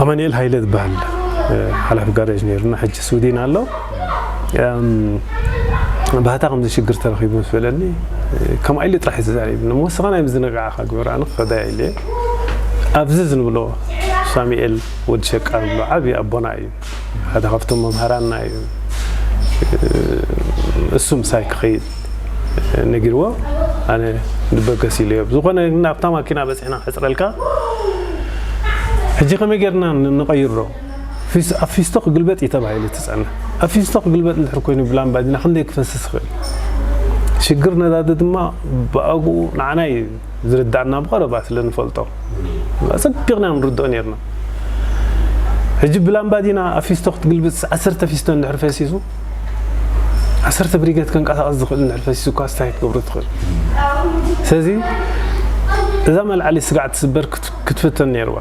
ኣማኑኤል ሃይለ ዝበሃል ሓላፊ ጋሬጅ ነይሩና፣ ሕጂ ስዊድን ኣሎ። ባህታ ከምዚ ሽግር ተረኺቡ ምስ በለኒ፣ ከምኣ ኢሉ ጥራሕ ተዛሪብኒ። መወሰኻ ናይ ምዝንጋዕኻ ግበር፣ ኣነ ክኸዳ ኢለ ኣብዚ ዝንብሎ ሳሙኤል ወዲ ሸቃ ዝብሎ ዓብዪ ኣቦና እዩ። ሓደ ካብቶም መምሃራንና እዩ። እሱ ምሳይ ክኸይድ ነጊርዎ፣ ኣነ ንበገስ ኢለዮ። ብዝኾነ ግን ኣብታ ማኪና በፂሕና ክሕፅረልካ፣ ሕጂ ከመይ ጌርና ንቐይሮ? ኣብ ፊስቶ ክግልበጥ እዩ ተባሂሉ ትፀንሕ። ኣብ ፊስቶ ክግልበጥ እንድሕር ኮይኑ ብላምባዲና ክንደይ ክፈስስ ይኽእል? ሽግር ነዳዲ ድማ ብኣግኡ ንዓና እዩ ዝርዳእና፣ ብቐረባ ስለ ንፈልጦ ኣፀቢቕና ንርድኦ ነርና። ሕጂ ብላምባዲና ኣብ ፊስቶ ክትግልብጥ ዓሰርተ ፊስቶ እንድሕር ፈሲሱ፣ ዓሰርተ ብሪገት ከንቀሳቐስ ዝኽእል እንድሕር ፈሲሱ እኳ ስታይ ክትገብሮ ትኽእል። ስለዚ እዛ መልዓሊ ስጋዕ ትስበር ክትፍተን ነይርዋ።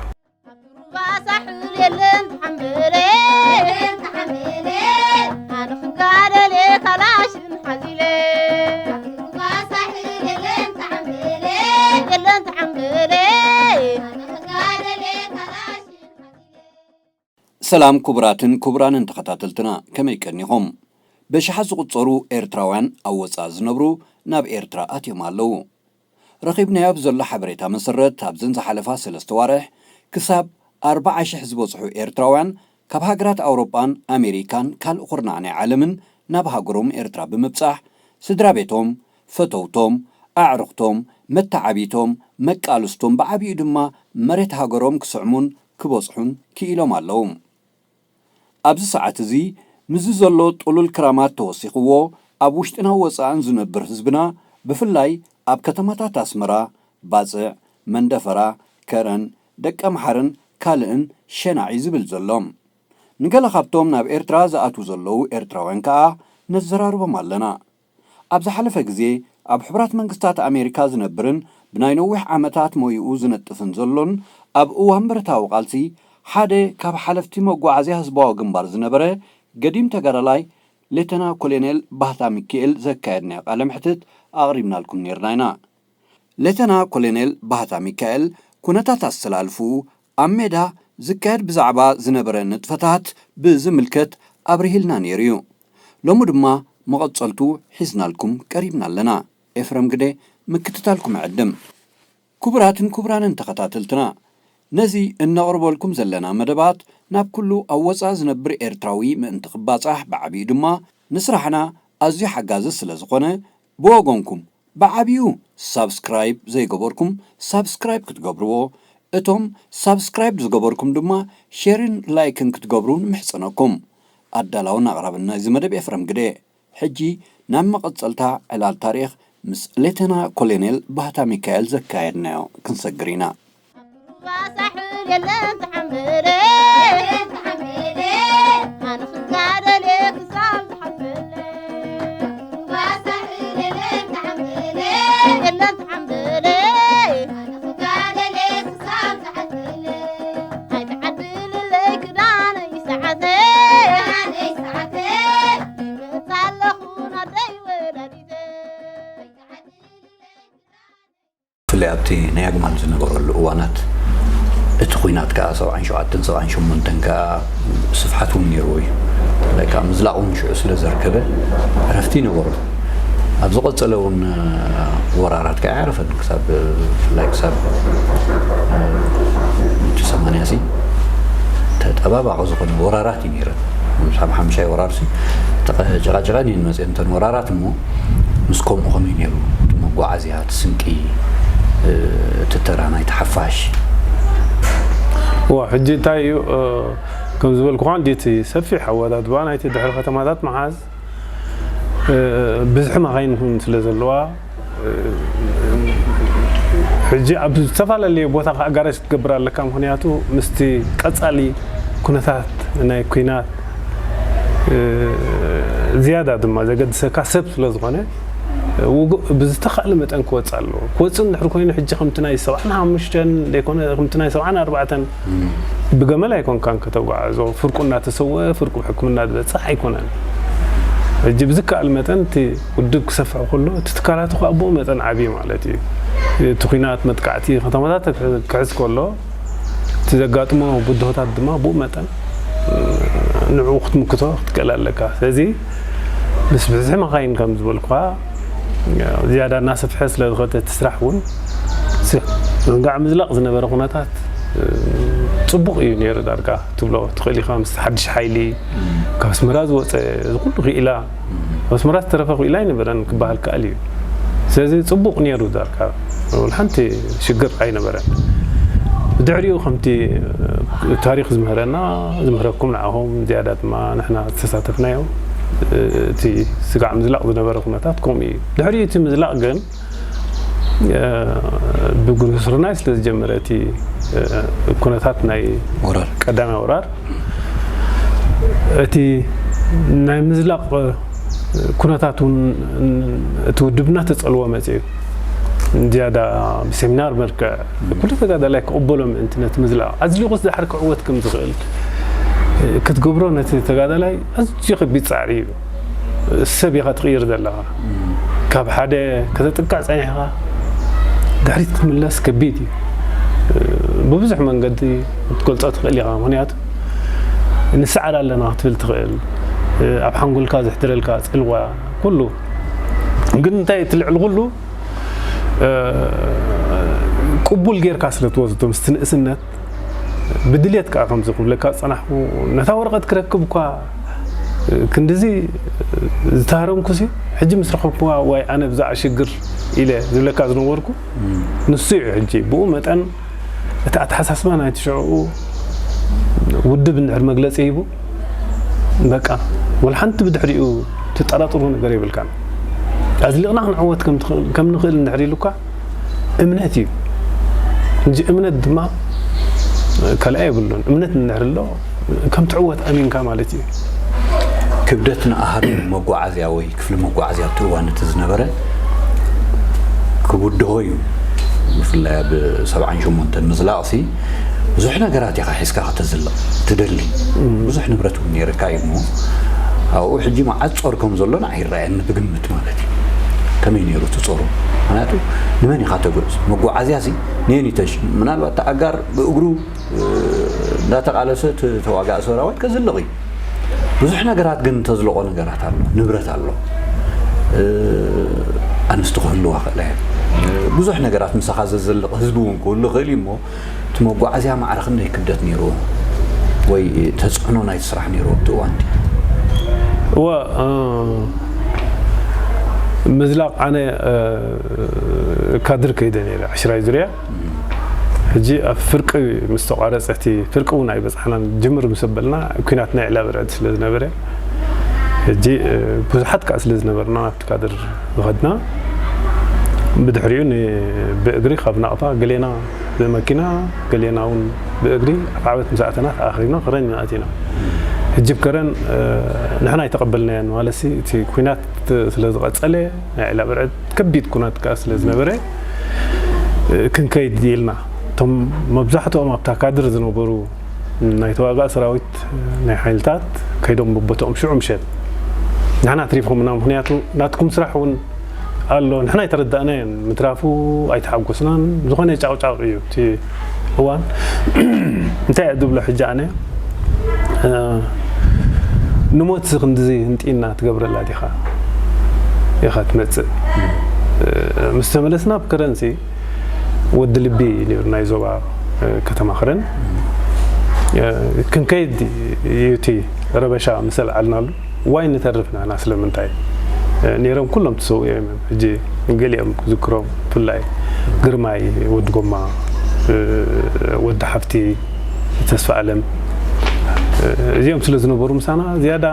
ሰላም ክቡራትን ክቡራንን ተኸታተልትና፣ ከመይ ቀኒኹም? በሽሓት ዝቑጸሩ ኤርትራውያን ኣብ ወጻኢ ዝነብሩ ናብ ኤርትራ ኣትዮም ኣለዉ። ረኺብናዮ ብዘሎ ሓበሬታ መሰረት፣ ኣብዘን ዝሓለፋ ሰለስተ ዋርሕ ክሳብ ኣርብዓ ሽሕ ዝበጽሑ ኤርትራውያን ካብ ሃገራት ኣውሮጳን ኣሜሪካን ካልእ ኩርናዕ ናይ ዓለምን ናብ ሃገሮም ኤርትራ ብምብጻሕ፣ ስድራ ቤቶም፣ ፈተውቶም፣ ኣዕሩኽቶም፣ መተዓቢቶም፣ መቃልስቶም፣ ብዓቢኡ ድማ መሬት ሃገሮም ክስዕሙን ክበጽሑን ክኢሎም ኣለዉ። ኣብዚ ሰዓት እዚ ምስዚ ዘሎ ጥሉል ክራማት ተወሲኽዎ ኣብ ውሽጥና ወጻእን ዝነብር ህዝብና ብፍላይ ኣብ ከተማታት ኣስመራ፣ ባጽዕ፣ መንደፈራ፣ ከረን፣ ደቀምሓርን ካልእን ሸናዕ እዩ ዝብል ዘሎ። ንገለ ካብቶም ናብ ኤርትራ ዝኣትዉ ዘለዉ ኤርትራውያን ከኣ ነዘራርቦም ኣለና። ኣብ ዝሓለፈ ግዜ ኣብ ሕቡራት መንግስታት ኣሜሪካ ዝነብርን ብናይ ነዊሕ ዓመታት ሞይኡ ዝነጥፍን ዘሎን ኣብ እዋን ብረታዊ ቃልሲ ሓደ ካብ ሓለፍቲ መጓዓዝያ ህዝባዊ ግንባር ዝነበረ ገዲም ተጋዳላይ ሌተና ኮሎኔል ባህታ ሚካኤል ዘካየድናዮ ቃለ መሕትት ኣቕሪብናልኩም ነይርና ኢና። ሌተና ኮሎኔል ባህታ ሚካኤል ኩነታት ኣሰላልፍኡ ኣብ ሜዳ ዝካየድ ብዛዕባ ዝነበረ ንጥፈታት ብዝምልከት ኣብሪሂልና ነይሩ እዩ። ሎሚ ድማ መቐጸልቱ ሒዝናልኩም ቀሪብና ኣለና። ኤፍረም ግደ ምክትታልኩም ዕድም። ክቡራትን ክቡራንን ተኸታተልትና፣ ነዚ እነቕርበልኩም ዘለና መደባት ናብ ኩሉ ኣብ ወጻኢ ዝነብር ኤርትራዊ ምእንቲ ክባጻሕ፣ ብዓቢኡ ድማ ንስራሕና ኣዝዩ ሓጋዚ ስለ ዝኾነ፣ ብወገንኩም ብዓቢኡ ሳብስክራይብ ዘይገበርኩም ሳብስክራይብ ክትገብርዎ፣ እቶም ሳብስክራይብ ዝገበርኩም ድማ ሼርን ላይክን ክትገብሩ ንምሕጸነኩም። ኣዳላውን ኣቕራብን ናይዚ መደብ ኤፍረም ግደ። ሕጂ ናብ መቐጸልታ ዕላል ታሪኽ ምስ ሌተና ኮሎኔል ባህታ ሚካኤል ዘካየድናዮ ክንሰግር ኢና። ብፍላይ ኣብቲ ናይ ኣግማል ዝነበረሉ እዋናት፣ እቲ ኲናት ከኣ ሰብዓን ሸውዓተን ሰብዓን ሸሞንተን ከኣ ስፍሓት እውን ነይርዎ እዩ። ብፍላይ ከኣ ምዝላቕ እውን ሽዑ ስለ ዘርከበ ዕረፍቲ ይነበሮ። ኣብ ዝቐጸለ እውን ወራራት ከኣ ኣይዓረፈን። ክሳብ ብፍላይ ክሳብ እቲ ሰማንያ ሲ ተጠባባቒ ዝኾነ ወራራት እዩ ነይረን። ሳብ ሓምሻይ ወራር ሲ ጨቓጨቐን እየን መፅኤን እተን ወራራት እሞ ምስ ከምኡ ከመይ ነይሩ እቲ መጓዓዝያ፣ እቲ ስንቂ፣ እቲ ተራ ናይቲ ሓፋሽ? ዋ ሕጂ እንታይ እዩ ከም ዝበልኩኻ እንዲ እቲ ሰፊሕ ኣወዳድባ ናይቲ ድሕሪ ከተማታት ምሓዝ ብዝሒ መኻይን እውን ስለ ዘለዋ ሕጂ ኣብ ዝተፈላለየ ቦታ ከዓ ጋራጅ ክትገብር ኣለካ። ምክንያቱ ምስቲ ቀፃሊ ኩነታት ናይ ኩናት ዝያዳ ድማ ዘገድሰካ ሰብ ስለ ዝኾነ ውጉእ ብዝተኻእለ መጠን ክወፅእ ኣለዎ። ክወፅእ እንድሕር ኮይኑ ሕጂ ከምቲ ናይ ሰብዓን ሓሙሽተን ዘይኮነ ከምቲ ናይ ሰብዓን ኣርባዕተን ብገመል ኣይኮንካን ከተጓዓዞ፣ ፍርቁ እናተሰወ ፍርቁ ሕክምና ዝበፅሕ ኣይኮነን። ሕጂ ብዝከኣል መጠን እቲ ውድብ ክሰፍሕ ከሎ እቲ ትካላት ከዓ ብኡ መጠን ዓብዩ ማለት እዩ። እቲ ኩናት መጥቃዕቲ ከተማታት ክሕዝ ከሎ እቲ ዘጋጥሞ ብድሆታት ድማ ብኡ መጠን ንዕኡ ክትምክቶ ክትክእል ኣለካ። ስለዚ ምስ ብዝሒ መኻይን ከም ዝበልኩኻ ዝያዳ እናሰፍሐ ስለ ዝኸደ እቲ ስራሕ እውን ስጋዕ ምዝላቕ ዝነበረ ኩነታት ጽቡቕ እዩ ነይሩ። ዳርጋ ትብሎ ትኽእል ኢኻ። ምስ ሓድሽ ሓይሊ ካብ ኣስመራ ዝወፀ እዚ ኩሉ ክኢላ፣ ኣስመራ ዝተረፈ ክኢላ ኣይነበረን ክበሃል ከኣል እዩ። ስለዚ ጽቡቕ ነይሩ ዳርጋ፣ ወላ ሓንቲ ሽግር ኣይነበረን። ብድሕሪኡ ከምቲ ታሪኽ ዝምህረና፣ ዝምህረኩም ንዓኹም ዝያዳ ድማ ንሕና ዝተሳተፍናዮ፣ እቲ ስጋዕ ምዝላቕ ዝነበረ ኩነታት ከምኡ እዩ። ድሕሪኡ እቲ ምዝላቕ ግን ብጉርሱርናይ ስለ ዝጀመረ እቲ ኩነታት ናይ ወራር ቀዳማይ ወራር እቲ ናይ ምዝላቕ ኩነታት እውን እቲ ውድብና ተጸልዎ መጽኡ። ዝያዳ ብሴሚናር መልክዕ ኩሉ ተጋዳላይ ክቕበሎ ምእንቲ ነቲ ምዝላቕ ኣዝሊቑስ ድሓር ክዕወት ከም ዝኽእል ክትገብሮ ነቲ ተጋዳላይ ኣዝዩ ከቢድ ጻዕሪ እዩ። ሰብ ኢኻ ትቕይር ዘለኻ። ካብ ሓደ ከተጥቅዕ ጸኒሕካ ድሕሪት ክትምለስ ከቢድ እዩ። ብብዙሕ መንገዲ ክትገልጾ ትኽእል ኢኻ። ምኽንያቱ ንስዓር ኣለና ክትብል ትኽእል። ኣብ ሓንጎልካ ዘሕድረልካ ጽልዋ ኩሉ። ግን እንታይ እቲ ልዕሊ ኩሉ ቅቡል ጌርካ ስለ ትወስዶ ምስቲ ንእስነት ብድልየት ከኣ ከምዚ ክብለካ ዝጸናሕኩ ነታ ወረቐት ክረክብ እኳ ክንድዚ ዝተሃረምኩሲ ሕጂ ምስ ረኸብኩዋ ዋይ ኣነ ብዛዕባ ሽግር ኢለ ዝብለካ ዝነበርኩ ንሱ እዩ። ሕጂ ብኡ መጠን እቲ ኣተሓሳስባ ናይቲ ሽዕኡ ውድብ እንድሕር መግለጺ ሂቡ በቃ ወላ ሓንቲ ብድሕሪኡ ትጠራጥሩ ነገር የብልካን። ኣዝሊቕና ክንዕወት ከም ትኽእል- ከም ንኽእል እንድሕር ኢሉካ እምነት እዩ እንጂ እምነት ድማ ካልኣ የብሉን። እምነት እንድሕር ኣሎ ከም ትዕወት ኣሚንካ ማለት እዩ። ክብደት ንኣሃዱ መጓዓዝያ ወይ ክፍሊ መጓዓዝያ ኣብቲ እዋን እቲ ዝነበረ ክውድሆ እዩ። ብፍላይ ኣብ ሰብዓን ሸሞንተን ምዝላቕሲ ብዙሕ ነገራት ኢኻ ሒዝካ ከተዝልቕ ትደሊ። ብዙሕ ንብረት እውን ነይርካ እዩ እሞ ኣብኡ ሕጂ መዓት ጾር ከም ዘሎ ንዓይ ይረኣየኒ ብግምት ማለት እዩ። ከመይ ነይሩ እቲ ጾሩ? ምክንያቱ ንመን ኢኻ ተጉዕዝ? መጓዓዝያ ሲ ነየን ይተሽ ምናልባት ተኣጋር ብእግሩ እንዳተቃለሰ ተዋጋእ ሰራዊት ከዝልቕ እዩ። ብዙሕ ነገራት ግን ተዝልቆ ነገራት ኣሎ፣ ንብረት ኣሎ፣ ኣንስቲ ክህልዋ ክእለ ብዙሕ ነገራት ምሳኻ ዘዘልቕ ህዝቢ እውን ክህሉ ክእል እዩ እሞ እቲ መጓዓዝያ ማዕረ ክንደይ ክብደት ነይርዎ ወይ ተፅዕኖ ናይቲ ስራሕ ነይርዎ ኣብቲ እዋን? እወ ምዝላቕ ኣነ ካድር ከይደ ነይረ ዕሽራይ ዙርያ ሕጂ ኣብ ፍርቂ ምስ ተቋረፀ እቲ ፍርቂ እውን ኣይበፃሕናን ጅምር ምስ ኣበልና ኩናት ናይ ዕላ ብርዕድ ስለ ዝነበረ ሕጂ ብዙሓት ከዓ ስለ ዝነበርና ናብቲ ካድር ዝኸድና ብድሕሪኡ ብእግሪ ካብ ናቕፋ ገሌና ብመኪና ገሌና እውን ብእግሪ ኣብ ዓበት ምስ ኣተና ተኣኺብና ከረን ኢና ኣቲና ሕጂ ብከረን ንሕና ኣይተቐበልናዮን ማለትሲ እቲ ኩናት ስለ ዝቐፀለ ናይ ዕላ ብርዕድ ከቢድ ኩናት ከዓ ስለ ዝነበረ ክንከይድ ኢልና እቶም መብዛሕትኦም ኣብታ ካድር ዝነበሩ ናይ ተዋጋእ ሰራዊት ናይ ሓይልታት ከይዶም በቦትኦም ሽዑ ምሸት ንሕና ኣትሪፍኹምና ምክንያቱ ናትኩም ስራሕ እውን ኣሎ ንሕና ኣይተረዳእናዮን ምትራፉ ኣይተሓጎስናን ዝኾነ ጫቕጫቕ እዩ እቲ እዋን እንታይ እየ ዝብሎ ሕጂ ኣነ ንሞት ክንድዚ ህንጢና ትገብረላ ዲኻ ኢኻ ትመፅእ ምስ ተመለስና ኣብ ከረንሲ ወዲ ልቢ ነይሩ ናይ ዞባ ከተማ ከረን ክንከይድ እዩ እቲ ረበሻ ምስ ኣልዓልናሉ ዋይ ንተርፍ ንሕና ስለምንታይ ነይሮም ኩሎም ትሰው እዮም ሕጂ ገሊኦም ክዝክሮም ብፍላይ ግርማይ ወዲ ጎማ ወዲ ሓፍቲ ተስፋ ኣለም እዚኦም ስለ ዝነበሩ ምሳና ዝያዳ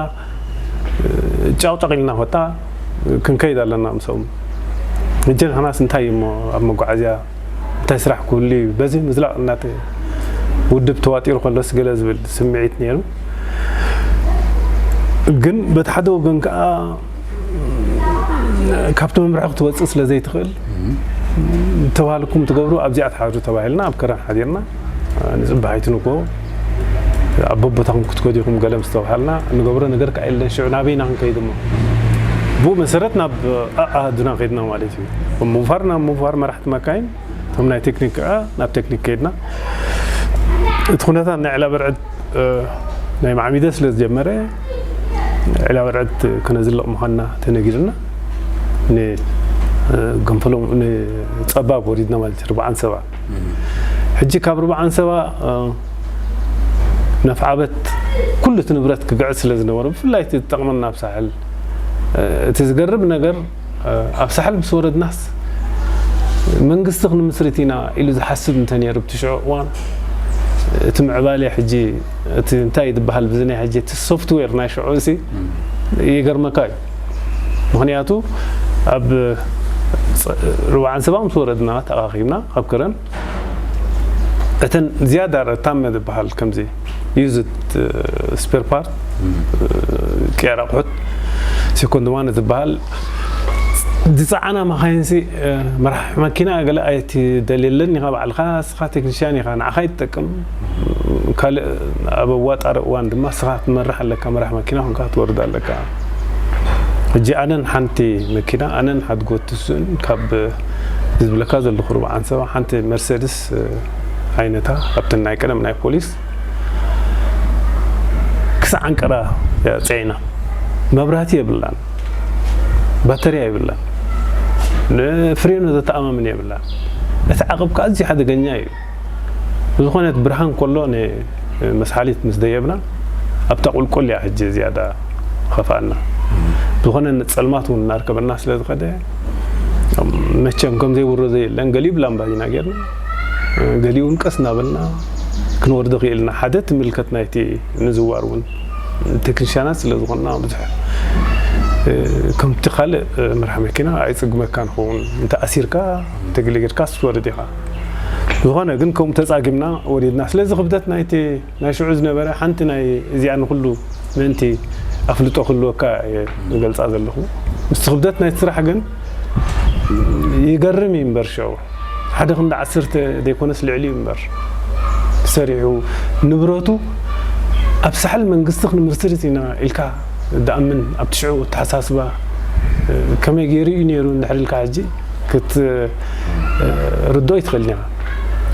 ጫውጫቕ ኢልና ወጣ ክንከይድ ኣለና ምስኦም ሕጂ ንሕናስ እንታይ እሞ ኣብ መጓዓዝያ እንታይ ስራሕ ክህሉ እዩ በዚ ምዝላቕ እናተ ውድብ ተዋጢሩ ከሎስ ገለ ዝብል ስምዒት ነይሩ ግን በቲ ሓደ ወገን ከዓ ካብቲ መምርሒ ክትወፅእ ስለ ዘይትኽእል ተባህልኩም ትገብሩ ኣብዚኣ ትሓድሩ ተባሂልና ኣብ ከረን ሓዲርና ንፅባሒቲ ንግሆ ኣብ በቦታኹም ክትከዱ ኢኹም ገለ ምስ ተባሃልና ንገብሮ ነገር ከዓ የለን ሽዑ ናበይና ክንከይድ እሞ ብኡ መሰረት ናብ ኣኣሃዱና ከይድና ማለት እዩ ምውፋር ናብ ምውፋር መራሕቲ መካይን እቶም ናይ ቴክኒክ ከዓ ናብ ቴክኒክ ከይድና እቲ ኩነታት ናይ ዕላ በርዕድ ናይ ማዕሚደ ስለ ዝጀመረ፣ ዕላ በርዕድ ክነዝልቕ ምዃንና ተነጊርና፣ ንገንፈሎም ንጸባብ ወሪድና ማለት እዩ። ርብዓን ሰባ ሕጂ ካብ ርብዓን ሰባ ነፍዓበት ኩሉ እቲ ንብረት ክግዕዝ ስለ ዝነበረ፣ ብፍላይ እቲ ዝጠቕመና ኣብ ሳሕል፣ እቲ ዝገርም ነገር ኣብ ሳሕል ምስ ወረድናስ መንግስቲ ክንምስርት ኢና ኢሉ ዝሓስብ እንተነይሩ ብቲ ሽዑ እዋን፣ እቲ ምዕባለ ሕጂ እቲ እንታይ ዝበሃል ብዚ ናይ ሕጂ እቲ ሶፍትዌር ናይ ሽዑ እሲ ይገርመካ እዩ። ምኽንያቱ ኣብ ርብዓን ሰባ ምስ ወረድና ተኣኻኺብና ኣብ ከረን እተን ዝያዳ ረታመ ዝበሃል ከምዚ ዩዝድ ስፔር ፓርት ቅያር ኣቑሑት ሴኮንድ ዋን ዝበሃል ዝፀዓና መኻይንሲ መራሕ መኪና ገለ ኣይትደልየለን ኢኻ ባዕልኻ ንስኻ ቴክኒሽያን ኢኻ ንዓኻ ይትጠቅም ካልእ ኣብ ኣዋጣሪ እዋን ድማ ንስኻ ትመርሕ ኣለካ መራሕ መኪና ኮንካ ክትወርድ ኣለካ። ሕጂ ኣነን ሓንቲ መኪና ኣነን ሓድጎ ትስእን ካብ ዝብለካ ዘለኹ ርብዓን ሰባ ሓንቲ መርሴድስ ዓይነታ ኣብተን ናይ ቀደም ናይ ፖሊስ ክሳዕ ዓንቀራ እያ ፅዒና። መብራህቲ የብላን፣ ባተርያ የብላን፣ ንፍሬኖ ዘተኣማምን የብላን። እቲ ዓቕብ ከዓ ኣዝዩ ሓደገኛ እዩ። ብዝኾነ እቲ ብርሃን ከሎ ንመስሓሊት ምስ ደየብና ኣብታ ቁልቁል እያ ሕጂ ዝያዳ ኸፍኣና። ብዝኾነ ንፀልማት እውን እናርከበና ስለ ዝኸደ መቸም ከም ዘይውረዶ የለን። ገሊኡ ብላምባዲና ጌርና፣ ገሊኡ እውን ቀስ እናበልና ክንወርዶ ክኢልና። ሓደ ትምልከት ናይቲ ምዝዋር እውን ቴክኒሽያናት ስለ ዝኾንና ብዙሕ ከምቲ ካልእ መርሓ መኪና ኣይፅግመካ ንኸውን እንተ ኣሲርካ እንተ ገለ ጌርካ ትወርድ ኢኻ። ዝኾነ ግን ከምኡ ተፃጊምና ወሪድና። ስለዚ ክብደት ናይቲ ናይ ሽዑ ዝነበረ ሓንቲ ናይ እዚኣ ንኹሉ ምእንቲ ኣፍልጦ ክህልወካ እየ ዝገልፃ ዘለኹ። ምስቲ ክብደት ናይቲ ስራሕ ግን ይገርም እዩ እምበር ሽዑ ሓደ ክንዲ ዓሰርተ ዘይኮነስ ልዕሊ እዩ እምበር ሰሪሑ ንብረቱ ኣብ ሳሕል መንግስቲ ክንምስርት ኢና ኢልካ ዝኣምን ኣብቲ ሽዑ ኣተሓሳስባ ከመይ ገይሩ እዩ ነይሩ እንድሕር ኢልካ ሕጂ ክትርድኦ ይትኽእል ኢና።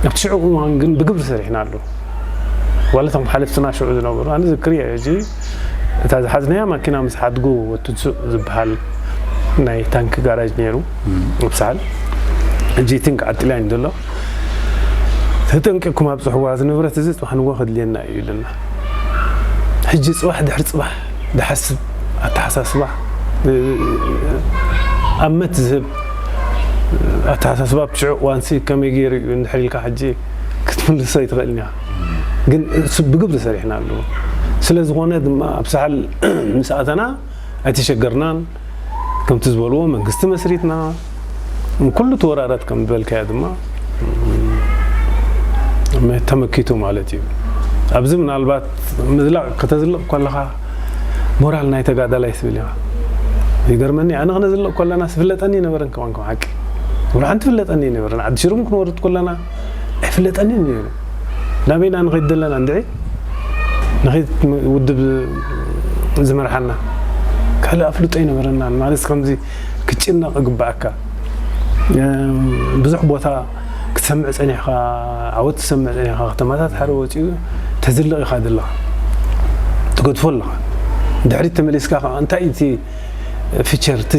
ኣብቲ ሽዑ እዋን ግን ብግብሪ ሰሪሕና ኣሎ። ዋላ እቶም ሓለፍትና ሽዑ ዝነበሩ ኣነ ዝክር እየ ሕጂ እታ ዝሓዝናያ ማኪና ምስ ሓድጉ ወትንሱእ ዝበሃል ናይ ታንኪ ጋራጅ ነይሩ ኣብ ሳሕል ሕጂ ቲንክ ዓጢላ እዩ ዘሎ። ተጠንቂቕኩም ኣብፅሕዋ እዚ ንብረት እዚ ፅባሕ ንግሆ ከድልየና እዩ ኢሉና። ሕጂ ፅባሕ ድሕሪ ፅባሕ ዝሓስብ ኣተሓሳስባ ኣመት ዝህብ ኣተሓሳስባ ብሽዑ እዋንሲ ከመይ ገይሩ እዩ እንድሕር ኢልካ ሕጂ ክትምልሶ ኣይትኽእልን ኢኻ። ግን እሱ ብግብሪ ሰሪሕና ኣለዎ። ስለ ዝኾነ ድማ ኣብ ሳሕል ምስ ኣተና ኣይተሸገርናን። ከምቲ ዝበልዎ መንግስቲ መስሪትና ኩሉ ተወራራት ከም ዝበልካዮ ድማ ተመኪቱ ማለት እዩ። ኣብዚ ምናልባት ምዝላቕ ከተዝልቕ ከለኻ ሞራል ናይ ተጋዳላይ ትብል ኢኻ። ይገርመኒ ኣነ ክነዝልቕ ከለና ዝፍለጠኒ ነበረን ከማን ከም ሓቂ ወላ ሓንቲ ፍለጠኒ ነበረን ዓዲ ሽሩም ክንወርድ ከለና ኣይፍለጠኒ ነይሩ። ናበይና ንኸይድ ዘለና እንድዒ ንኸይድ ውድብ ዝመርሓና ካልእ ኣፍልጦ ኣይነበረናን ማለት ከምዚ ክትጭነቕ እግባኣካ። ብዙሕ ቦታ ክትሰምዕ ጸኒሕካ፣ ዓወት ትሰምዕ ጸኒሕካ፣ ከተማታት ሓደ ወጺኡ ተዝልቕ ኢኻ ዘለኻ፣ ትገድፎ ኣለኻ። ድሕሪት ተመሊስካ ከኣ እንታይ እቲ ፊቸር እቲ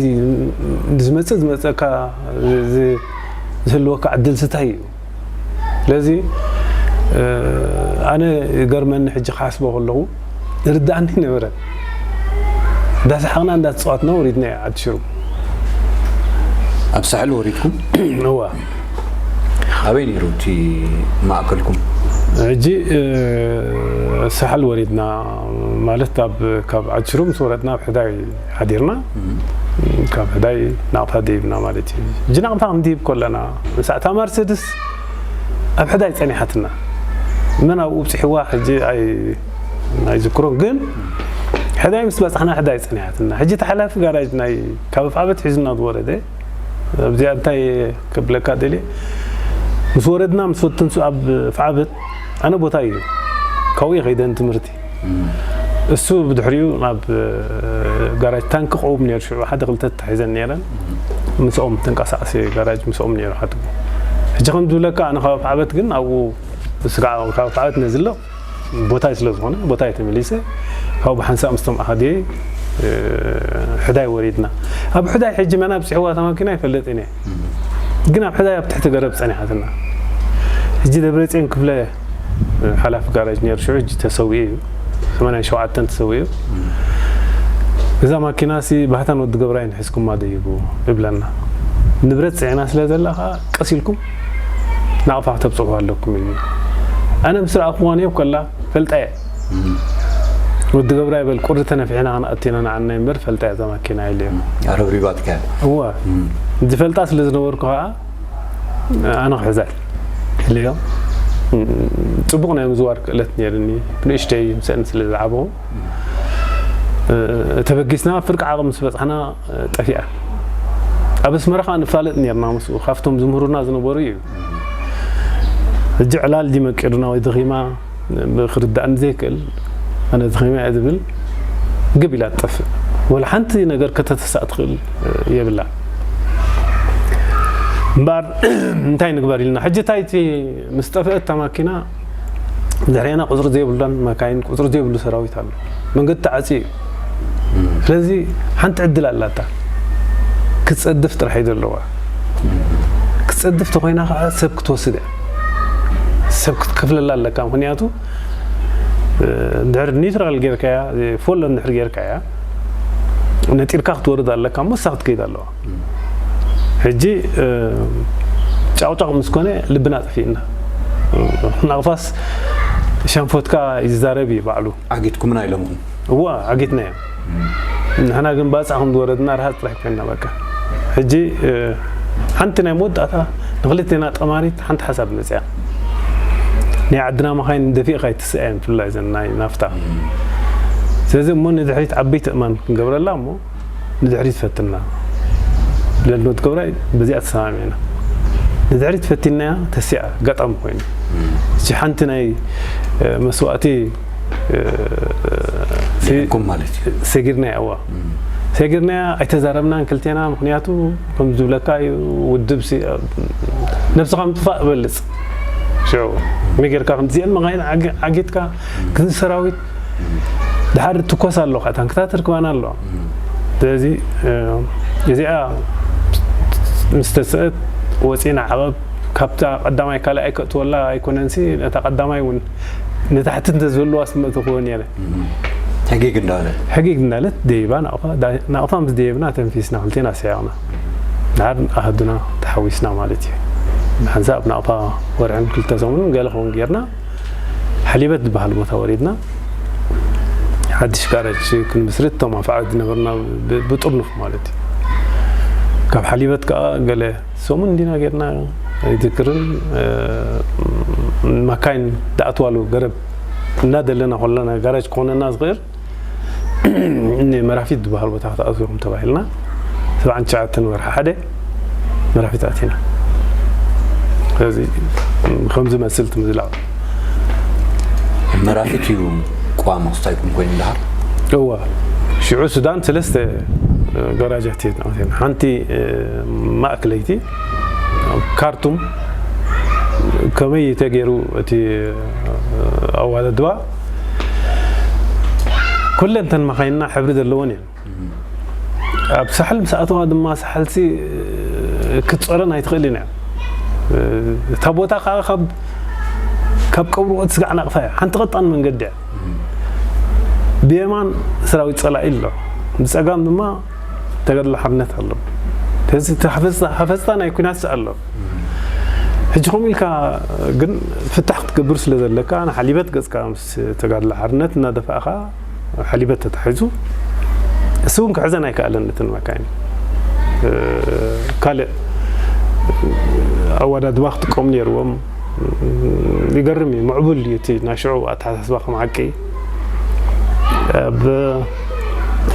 ዝመጽእ ዝመጸካ ዝህልወካ ዕድል ስታይ እዩ። ስለዚ ኣነ ገርመኒ ሕጂ ክሓስቦ ከለኹ ይርድኣኒ ነበረ። እንዳሰሓቕና እንዳተፃወትና ወሪድና ዓዲ ሽሩም። ኣብ ሳሕል ወሪድኩም? እዋ። ኣበይ ነይሩ እቲ ማእከልኩም? ሕጂ ሳሕል ወሪድና ማለት ኣብ ካብ ዓዲ ሽሩም ምስ ወረድና ኣብ ሕዳይ ሓዲርና ካብ ሕዳይ ናቕፋ ደይብና ማለት እዩ። ሕጂ ናቕፋ ክንድይብ ከለና ምስ ኣታ ማርሴድስ ኣብ ሕዳይ ጸኒሓትና። መን ኣብኡ ኣብጺሕዋ ሕጂ ኣይዝክሮን፣ ግን ሕዳይ ምስ በጻሕና ሕዳይ ጸኒሓትና። ሕጂ እቲ ሓላፊ ጋራጅ ናይ ካብ ኣፍዓበት ሒዙና ዝወረደ ኣብዚኣ እንታይ ክብለካ ደልየ ምስ ወረድና ምስ ፈተንሱ ኣብ ኣፍዓበት ኣነ ቦታ እዩ ካብኡ ከይደን ትምህርቲ እሱ ብድሕሪኡ ናብ ጋራጅ ታንክ ቀውም ነይሩ ሽዑ ሓደ ክልተ ተታሒዘን ነይረን ምስኦም ተንቀሳቀሲ ጋራጅ ምስኦም ነይሩ ሓትቦ ሕጂ ከም ዝብለካ ኣነ ካብ ኣፍዓበት ግን ኣብኡ ንሱ ከዓ ካብ ዓወት ነዝሎ ቦታ ስለ ዝኾነ ቦታ ተመሊሰ ካብኡ ብሓንሳእ ምስቶም ኣሃድየይ ሕዳይ ወሪድና። ኣብ ሕዳይ ሕጂ መን ኣብፂሕዋ እታ ማኪና ኣይፈልጥን እየ፣ ግን ኣብ ሕዳይ ኣብ ትሕቲ ገረብ ፀኒሓትና። ሕጂ ደብረፅዮን ክፍለ ሓላፊ ጋራጅ ነይሩ፣ ሽዑ ሕጂ ተሰዊኡ እዩ። ሰማንያን ሸውዓተን ተሰዊኡ። እዛ ማኪና ሲ ባህታን ወዲ ገብራይን ሒዝኩማ ደይቡ ይብለና። ንብረት ፅዒና ስለ ዘላ ከዓ ቀስ ኢልኩም ናቕፋ ክተብፅሑ ኣለኩም ኢሉና። ኣነ ምስ ረኣኹዋ ነይብ ከላ ፈልጣየ። ወዲ ገብራይ በል ቁሪ ተነፊሕና ከነኣቲና ንዓና እምበር ፈልጣየ እዛ ማኪና ኢለ። ኣረብሪባትካ። እዋ። ዝፈልጣ ስለ ዝነበርኩ ከዓ ኣነ ክሕዛ ኢለዮ። ፅቡቕ ናይ ምዝዋር ክእለት ነይርኒ፣ ንእሽተይ ምስአን ስለ ዝዓበኹ። ተበጊስና ፍርቂ ዓቕሚ ምስ በፃሕና ጠፊኣ። ኣብ ኣስመራ ከዓ ንፋለጥ ነርና ምስኡ፣ ካብቶም ዝምህሩና ዝነበሩ እዩ። ሕጂ ዕላል ድዩ መቂሩና ወይ ደኺማ ብክርዳእኒ ዘይክእል፣ ኣነ ደኺመ እየ ዝብል ግብ ኢላ ትጠፍእ። ወላ ሓንቲ ነገር ከተተሳእ ትኽእል የብላ። እምበኣር እንታይ ንግበር ኢልና ሕጂ እንታይ እቲ ምስ ጠፍአት እታ ማኪና ድሕሬና ቁፅሪ ዘይብሉን መካይን ቁፅሪ ዘይብሉ ሰራዊት ኣሎ። መንገዲ ተዓፅዩ እዩ። ስለዚ ሓንቲ ዕድል ኣላታ፣ ክትፀድፍ ጥራሕ እዩ ዘለዋ። ክትፀድፍ ተኮይና ከዓ ሰብ ክትወስድ እያ፣ ሰብ ክትከፍለላ ኣለካ። ምክንያቱ ድሕሪ ኒውትራል ጌርካያ፣ ፎሎ እንድሕር ጌርካያ ነጢርካ ክትወርድ ኣለካ እሞ እሳ ክትከይድ ኣለዋ። ሕጂ ጫቕጫቕ ምስ ኮነ ልብና ጠፊእና። ናቕፋስ ሸንፎትካ ይዛረብ እዩ ባዕሉ። ዓጊትኩምና ኢሎምኹም? እዋ ዓጊትናዮ። ንሕና ግን ባፃ ከም ዝወረድና ርሃፅ ጥራሕ ኮይንና በቃ። ሕጂ ሓንቲ ናይ መወዳእታ ንክልቴና ጠማሪት ሓንቲ ሓሳብ መፅያ። ናይ ዓድና መኻይን ደፊእካ ኣይትስኣየን፣ ብፍላይ ዘን ናይ ናፍታ። ስለዚ እሞ ንድሕሪት ዓበይቲ እማን ክንገብረላ እሞ ንድሕሪት ፈትና። ለልሞት ገብራይ በዚኣ ተሰማሚዕና። ንድሕሪት ፈቲናያ ተሲኣ ኣጋጣሚ ኮይኑ። እቺ ሓንቲ ናይ መስዋእቲ ኩም ማለት እዩ። ሰጊርናያ እዋ። ሰጊርናያ ኣይተዛረብናን ክልቴና፣ ምክንያቱ ከም ዝብለካ እዩ ውድብ ነብስኻ ምጥፋእ እበልፅ። ሽዑ መጌርካ ከምዚአን መኻይን ዓጊትካ ግን ሰራዊት ድሓር ትኮስ ኣለካ፣ ታንክታት ርክባና ኣለዋ። ስለዚ እዚኣ ምስ ተስአት ወፂና ዓቐብ ካብታ ቀዳማይ ካልኣይ ከእትወላ ኣይኮነንሲ ነታ ቀዳማይ እውን ንታሕቲ እንተዝህልዋ ስምእቲ ክወን ነረ። ሕጊግ እንዳለ ሕጊግ እንዳለት ደይባ ናቕፋ ምስ ደየብና ተንፊስና ክልቴና ሰያቕና። ድሓር ኣህዱና ተሓዊስና ማለት እዩ። ሓንሳብ ናቕፋ ወርዕን ክልተ ሰሙንን ገለ ክኸውን ጌርና ሓሊበት ዝበሃል ቦታ ወሪድና ሓድሽ ጋራጅ ክንምስርት እቶም ኣፍዓት ዝነበርና ብጥርኑፍ ማለት እዩ። ካብ ሓሊበት ከዓ ገለ ሰሙን እንዲና ጌርና ኣይዝክርን። ማካይን ዝኣትዋሉ ገረብ እናደለና ከለና ጋራጅ ክኾነና ዝኽእል እኒ መራፊት ዝበሃል ቦታ ክትኣትዉ ኢኹም ተባሂልና ሰብዓን ትሽዓተን ወርሒ ሓደ መራፊት ኣቲና። ስለዚ ከም ዝመስል እቲ ምዝላቕ መራፊት እዩ። ቋም ኣስታይኩም ኮይኑ ድሓር እዋ ሽዑ ሱዳን ሰለስተ ገራጃት ሓንቲ ማእከለይቲ ካርቱም ከመይ ተገይሩ እቲ ኣዋዳድባ ኩለንተን መኻይንና ሕብሪ ዘለወን እየን። ኣብ ሳሕል ምስ ኣተዋ ድማ ሳሕልሲ ክትፀረን ኣይትኽእልን እያ። እታ ቦታ ከዓ ካብ ቀብሪ ወዲ ስጋዕ ናቕፋ እያ። ሓንቲ ቀጣን መንገዲ እያ። ብየማን ሰራዊት ፀላኢ ኣሎ፣ ብፀጋም ድማ ተጋድሎ ሓርነት ኣሎ። ስለዚ ሃፈፅታ ናይ ኩናት ኣሎ። ሕጂ ከምኡ ኢልካ ግን ፍታሕ ክትገብር ስለ ዘለካ ንሓሊበት ገፅካ ምስ ተጋድሎ ሓርነት እናደፋእካ ሓሊበት ተታሒዙ እሱ እውን ክሕዘን ኣይከኣለን። ነትን መካይን ካልእ ኣወዳድባ ክጥቀሙ ነይርዎም። ይገርም እዩ፣ ምዕቡል እዩ እቲ ናይ ሽዑ ኣተሓሳስባ ከም ሓቂ። ኣብ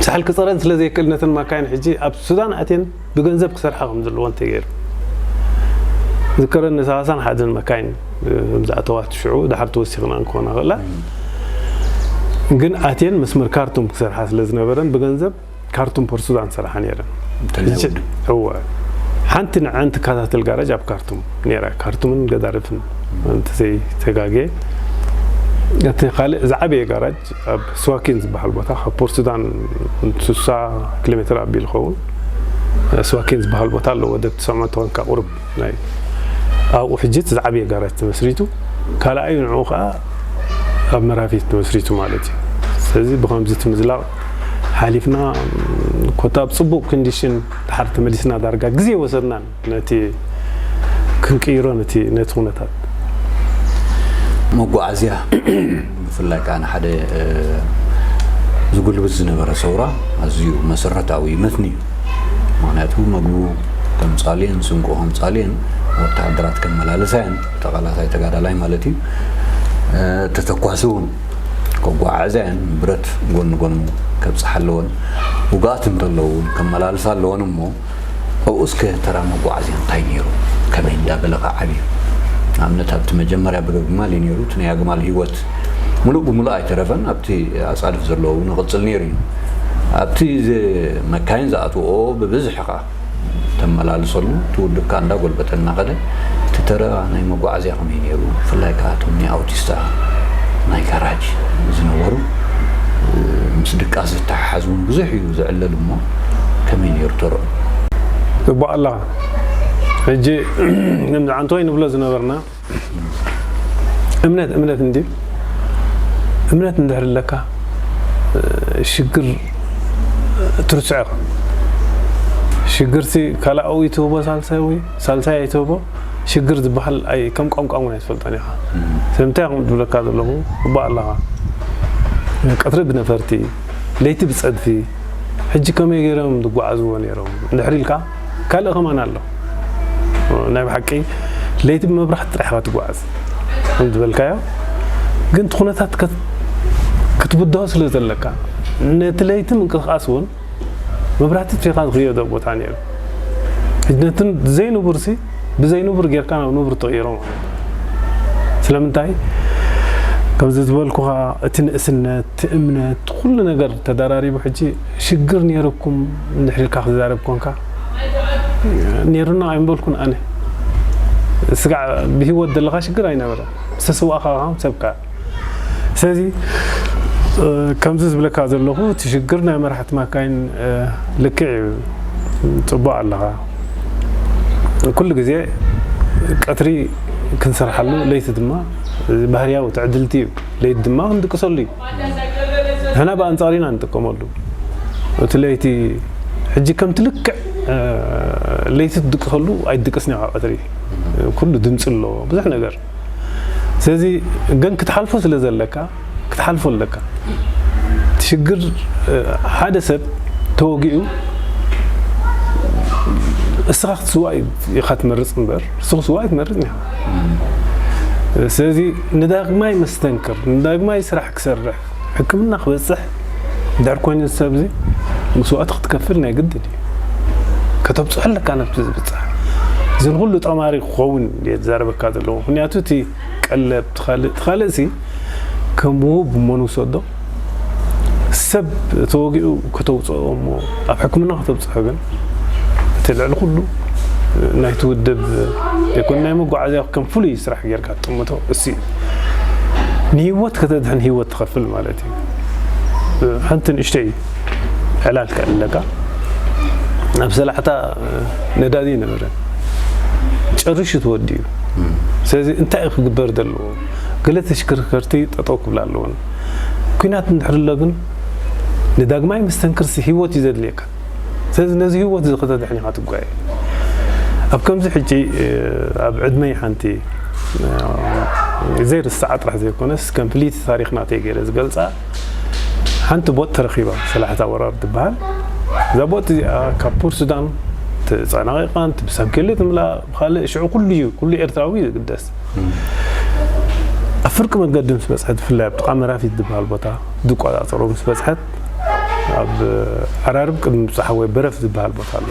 ሳሕል ክፀረን ስለ ዘይክእል ነተን መካይን ሕጂ ኣብ ሱዳን ኣትየን ብገንዘብ ክሰርሓ ከም ዘለዎን ተገይሩ። ዝከረኒ ሰላሳን ሓደን መካይን ከም ዝኣተዋ እቲ ሽዑ ድሓር ተወሲኽና እንክኾና ክእላ ግን ኣትየን መስመር ካርቱም ክሰርሓ ስለ ዝነበረን ብገንዘብ ካርቱም ፖርት ሱዳን ሰርሓ ነይረን። እወ ሓንቲ ንዓን ትከታተል ጋራጅ ኣብ ካርቱም ነይራ። ካርቱምን ገዳርፍን እንተዘይተጋግየ። እቲ ካልእ ዝዓበየ ጋራጅ ኣብ ስዋኪን ዝበሃል ቦታ፣ ካብ ፖርት ሱዳን ስሳ ኪሎ ሜትር ኣቢሉ ይኸውን። ስዋኪን ዝበሃል ቦታ ኣሎ፣ ወደብ ትስዕመ ተኾንካ ቁሩብ ናይ ኣብኡ ሕጂ እቲ ዝዓበየ ጋራጅ ተመስሪቱ። ካልኣዩ ንዕኡ ከዓ ኣብ መራፊት ተመስሪቱ ማለት እዩ። ስለዚ ብኸምዚ እቲ ምዝላቕ ሓሊፍና፣ ኮታ ኣብ ጽቡቕ ኮንዲሽን ድሓር ተመሊስና፣ ዳርጋ ግዜ ወሰድናን ነቲ ክንቅይሮ፣ ነቲ፣ ነቲ ኩነታት። መጓዓዝያ ብፍላይ ከዓ ንሓደ፣ እ፣ ዝጉልብት ዝነበረ ሰውራ ኣዝዩ መሰረታዊ መትኒ እዩ። ምኽንያቱ መግቡ ከምጻልየን፣ ስንቁ ከምጻልየን፣ ወተሃደራት ከመላልሳየን፣ ተቓላሳይ ተጋዳላይ ማለት እዩ። እ፣ ተተኳሲ እውን ከጓዓዕዛየን፣ ብረት ጎኒ ጎኑ ከብጽሓ ኣለወን። ውግኣት እንተለዉ እውን ከመላልሳ ኣለወን እሞ፣ ኣብኡ እስከ ተራ መጓዓዝያ እንታይ ነይሩ? ከመይ እንዳበለ ከ ዓብዩ? ንኣብነት ኣብቲ መጀመርያ ብገግማል እዩ ነይሩ። እቲ ናይ ኣግማል ህይወት ምሉእ ብምሉእ ኣይተረፈን። ኣብቲ ኣጻድፍ ዘሎ እውን ይቕጽል ነይሩ እዩ። ኣብቲ ዝ-፣ መካይን ዝኣትውኦ ብብዝሒ ኸኣ ተመላልሰሉ፣ እቲ ውድብ ከኣ እንዳጎልበተ እናኸደ፣ እቲ ተራ ናይ መጓዓዝያ ከመይ ነይሩ? ብፍላይ ከኣ እቶም ናይ ኣውቲስታ ናይ ጋራጅ ዝነበሩ፣ ምስ ድቃስ ዝተሓሓዝ እውን ብዙሕ እዩ ዝዕለል እሞ፣ ከመይ ነይሩ ተረኡ? ጽቡቕ ኣለኻ። ሕጂ ከምዚ ዓንተወይ ንብሎ ዝነበርና፣ እምነት፣ እምነት እንድዩ። እምነት እንድሕር ኣለካ፣ ሽግር ትርስዖ ኢኻ። ሽግርሲ ካልኣዊ ትህቦ ሳልሳይ ወይ ሳልሳይ ኣይትህቦ፣ ሽግር ዝበሃል ኣይ-፣ ከም ቋንቋ እውን ኣይትፈልጦን ኢኻ። ስለምንታይ ከም ዝብለካ ዘለኹ፣ እባ ኣለኻ። ቀትሪ ብነፈርቲ፣ ለይቲ ብጸድፊ፣ ሕጂ ከመይ ገይሮም ዝጓዓዝዎ ነይሮም? እንድሕር ኢልካ፣ ካልእ ከማን ኣሎ። ናይ ብሓቂ ለይቲ ብመብራህቲ ጥራሕ ኢኻ ትጓዓዝ። ከም ዝበልካዮ፣ ግን እቲ ኩነታት ከት-፣ ክትብድሆ ስለ ዘለካ፣ ነቲ ለይቲ ምንቅስቓስ እውን መብራህቲ ኣጥፊእካ ዝኽየዶ ቦታ ነይሩ። ሕጂ ነቲ ዘይንቡርሲ ብዘይንቡር ጌርካ ናብ ንቡር ትቕይሮ ማለት እዩ። ስለምንታይ? ከምዚ ዝበልኩኻ፣ እቲ ንእስነት፣ እቲ እምነት፣ ኩሉ ነገር ተደራሪቡ ሕጂ ሽግር ነይሩኩም እንድሕር ኢልካ ክትዛረብ ኮንካ፣ ነይሩና ኣይምበልኩን ኣነ። ስጋዕ ብህይወት ዘለኻ ሽግር ኣይነበረን። ዝተሰዋእካ ኸዓ ሰብካ። ስለዚ፣ እ፣ ከምዚ ዝብለካ ዘለኹ፣ እቲ ሽግር ናይ መራሕቲ ማካይን፣ እ፣ ልክዕ እዩ። ጽቡቕ ኣለኻ። ኩሉ ግዜ ቀትሪ ክንሰርሓሉ፣ ለይቲ ድማ፣ እዚ ባህርያዊ ትዕድልቲ እዩ። ለይቲ ድማ ክንድቅሰሉ እዩ። ንሕና ብኣንጻር ኢና ንጥቀመሉ። እቲ ለይቲ ሕጂ ከምቲ ልክዕ፣ እ፣ ለይቲ ትድቅሰሉ ኣይትድቅስን ኢኻ ቀትሪ። ኩሉ ድምጺ ኣለዎ፣ ብዙሕ ነገር። ስለዚ ግን ክትሓልፎ ስለ ዘለካ፣ ክትሓልፎ ኣለካ። እቲ ሽግር፣ እ፣ ሓደ ሰብ ተወጊኡ፣ እስኻ ክትስዋእ ኢኻ ትመርጽ እምበር፣ ንሱ ክስዋእ ኣይትመርጽን ኢኻ። ስለዚ ንዳግማይ መስተንክር፣ ንዳግማይ ስራሕ ክሰርሕ፣ ሕክምና ክበጽሕ እንድሕር ኮይኑ፣ እዚ ሰብ እዚ መስዋእቲ ክትከፍል ናይ ግድን እዩ። ከተብጽሖ ኣለካ ናብቲ ዝብጻሕ። እዚ ንኹሉ ጠማሪ ክኸውን እየ ዝዛረበካ ዘለኹ። ምኽንያቱ እቲ ቀለብ፣ እቲ ካልእ፣ እቲ ካልእሲ ከም ውሁብ እሞ ንውሰዶ። ሰብ ተወጊኡ ከተውፅኦ እሞ ኣብ ሕክምና ከተብፅሖ ግን፣ እቲ ልዕሊ ኩሉ ናይቲ ውድብ ይኩን ናይ መጓዓዝያ ከም ፍሉይ ስራሕ ጌርካ ትጥምቶ እሱ እዩ። ንህይወት ከተድሕን ህይወት ትኸፍል ማለት እዩ። ሓንቲ ንእሽተይ ዕላል ከእለካ፣ ኣብ ሰላሕታ ነዳዲ ይነበረን፣ ጨሪሹ ተወዲኡ። ስለዚ እንታይ እዩ ክግበር ዘለዎ? ገለ ተሽከርከርቲ ጠጠው ክብላ ኣለወን። ኲናት እንድሕር ኣሎ ግን ንዳግማይ መስተንክርሲ ህይወት እዩ ዘድልየካ። ስለዚ ነዚ ህይወት እዚ ከተድሕን ኢኻ ትጓየ። ኣብ ከምዚ ሕጂ፣ እ፣ ኣብ ዕድመይ ሓንቲ፣ እ፣ ዘይርስዓ ጥራሕ ዘይኮነስ ከም ፍልይቲ ታሪኽ ናተይ ገይረ ዝገልጻ ሓንቲ ቦጥ ተረኺባ፣ ሰላሕታ ወራር ትበሃል። እዛ ቦጥ እዚኣ ካብ ፖርት ሱዳን ተጸናቒቓን ብሳንኬሌ ትምላእ፣ ብኻልእ ሽዑ ኩሉ እዩ፣ ኩሉ ኤርትራዊ እዩ ዝግደስ። ኣብ ፍርቂ መገዲ ምስ በጽሐት፣ ብፍላይ ኣብ ጥቓ መራፊት ዝበሃል ቦታ ዝቆጻጸሮ ምስ በጽሐት፣ ኣብ ዓራርብ ቅድሚ ምብጻሓ ወይ በረፍ ዝበሃል ቦታ ኣሎ።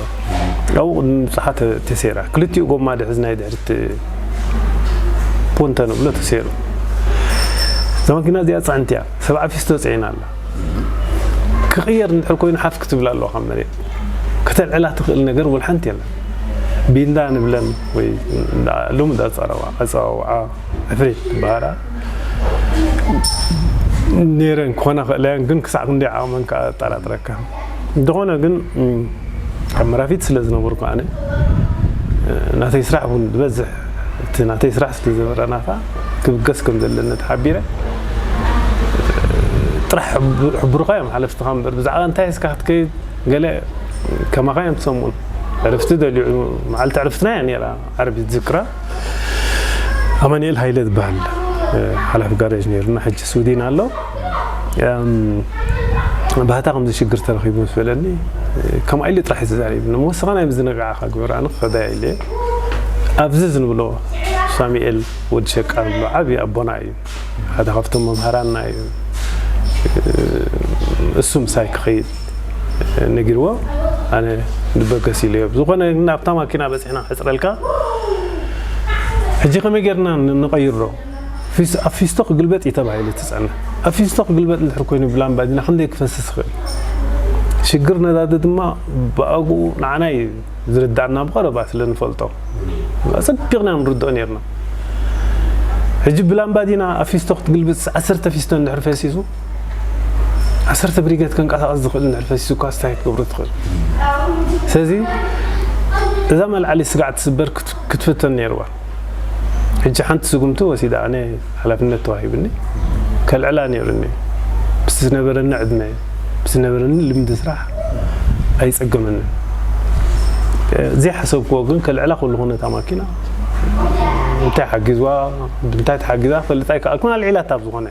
ኣብኡ ቅድሚ ምብጻሓ ተ-፣ ተሰይራ። ክልቲኡ ጎማ ድሕዝ ናይ ድሕሪት ፖንተ ንብሎ ተሰይሩ። እዛ መኪና እዚኣ ጽዕንቲ እያ። ሰብዓ ፊስቶ ጽዒና ኣላ። ክቕየር እንድሕር ኮይኑ ሓፍ ክትብል ኣለዋ ካብ መሬት። ከተልዕላ ትኽእል ነገር ወላ ሓንቲ የለን። ቢንዳ ንብለን ወይ እንዳ- ልሙድ ኣጸራዋ ኣጸዋውዓ ዕፍሪት ዝበሃላ ነይረን ክኾና ክእለያን፣ ግን ክሳዕ ክንደይ ዓቕመን ከዓ ኣጠራጥረካ። እንተኾነ ግን እም፣ ካብ መራፊት ስለ ዝነበርኩ ኣነ እ፣ ናተይ ስራሕ እውን ዝበዝሕ እቲ ናተይ ስራሕ ስለ ዝነበረ ናታ ክብገስ ከም ዘለኒ ተሓቢረ ጥራሕ ሕቡ- ሕቡርካ እዮም ሓለፍትኻ እምበር ብዛዕባ እንታይ እስካ ክትከይድ ገለ ከማኻ እዮም ትሰምዑን። ዕርፍቲ ደልዩ መዓልቲ ዕርፍትና እያ ነይራ። ዓርቢ ዝክራ ኣማኑኤል ሃይለ ዝበሃል እ፣ ሓላፊ ጋሬጅ ነይሩና፣ ሕጂ ስዊድን ኣሎ። እም፣ ባህታ ከምዚ ሽግር ተረኺቡ ምስ በለኒ እ፣ ከምኣ ኢሉ ጥራሕ እዩ ተዛሪብኒ። ንወስኻ ናይ ምዝንጋዕኻ ግበር ኣነ ክኸዳ ኢለ ኣብዚ ዝንብሎ ሳሙኤል ወዲ ሸቃ ንብሎ ዓብዪ ኣቦና እዩ። ሓደ ካብቶም መምሃራንና እዩ። እሱ ምሳይ ክኸይድ ነጊርዎ ኣነ ንበገስ ኢለዮ። ዝኾነ ግን ኣብታ ማኪና በፂሕና ክሕፅረልካ ሕጂ ከመይ ጌርና ን- ንቐይሮ? ፊስ- ኣብ ፊስቶ ክግልበጥ እዩ ተባሂሉ ትፀንሕ። ኣብ ፊስቶ ክግልበጥ እንድሕር ኮይኑ ብላምባዲና ክንደይ ክፈስስ ይኽእል? ሽግር ነዳዲ ድማ ብኣግኡ ንዓና እዩ ዝርዳእና ብቐረባ ስለ ንፈልጦ ኣጸቢቕና ንርድኦ ነርና። ሕጂ ብላምባዲና ኣብ ፊስቶ ክትግልብጥ ዓሰርተ ፊስቶ እንድሕር ፈሲሱ ዓሰርተ ብሪገት ከንቀሳቐስ ዝኽእል እንድሕር ፈሲሱ እኳ ስታይ ክትገብሮ ትኽእል። ስለዚ እዛ መልዓሊ ስጋዕ ትስበር ክትፍተን ነይርዋ። ሕጂ ሓንቲ ስጉምቲ ወሲዳ ኣነ ሓላፍነት ተዋሂብኒ ከልዕላ ነይሩኒ። ምስ ዝነበረኒ ዕድመ ምስ ዝነበረኒ ልምዲ ስራሕ ኣይፀገመንን። ዘይሓሰብክዎ ግን ከልዕላ ከለኹ ነታ ማኪና እንታይ ሓጊዝዋ እንታይ ተሓጊዛ ክፈልጥ ኣይከኣልኩን። ኣልዒላታ ብዝኾነ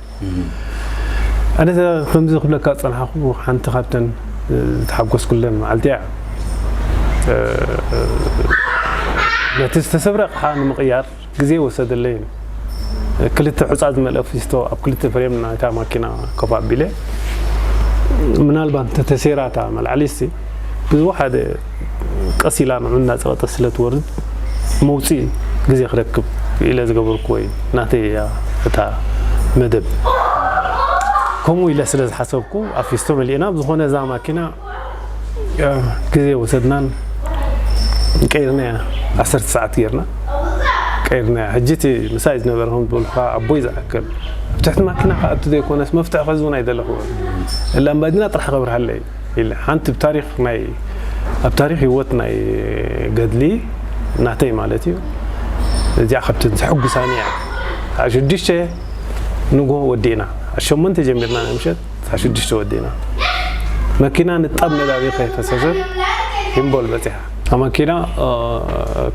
ኣነ ከምዚ ክብለካ ዝፀናሕኩ ሓንቲ ካብተን ዝተሓጎስኩለን መዓልቲ እያ። ነቲ ዝተሰብረ ኣቕሓ ንምቕያር ግዜ ወሰደለይ። ክልተ ሑፃ ዝመልአ ፊስቶ ኣብ ክልተ ፍሬም ናይታ ማኪና ኮፍ ኣቢለ ምናልባት እንተተሰይራ እታ መልዓሊሲ ብዝወሓደ ቀስ ኢላ ንዑ እናፀቐጠ ስለ ትወርድ መውፅኢ ግዜ ክረክብ ኢለ ዝገበርኩዎ እዩ። ናተይ እያ እታ መደብ። ከምኡ ኢለ ስለ ዝሓሰብኩ ኣብ ፊስቶ መሊእና ብዝኾነ እዛ ማኪና ግዜ ወሰድናን ቀይርናያ። ዓሰርተ ሰዓት ጌርና ቀይርናያ። ሕጂ እቲ ምሳይ ዝነበረ ከም ዝበልኩኻ ኣቦይ ዝኣክል ኣብ ትሕቲ ማኪና ክኣቱ ዘይኮነስ መፍትሒ ክሕዝ እውን ኣይደለኹ። እላ እምባዲና ጥራሕ ከብርሃለይ ኢለ ሓንቲ ብታሪኽ ናይ ኣብ ታሪኽ ህይወት ናይ ገድሊ ናተይ ማለት እዩ። እዚኣ ካብተን ዘሐጉሳኒ እያ። ሰዓት ሽዱሽተ ንግሆ ወዲእና። ሰዓት ሸሞንተ ጀሚርና ናይ ምሸት ሰዓት ሽዱሽተ ወዲእና። መኪና ንጣብ ነዳዲ ከይፈሰሰት ሂምቦል በፂሓ። እታ መኪና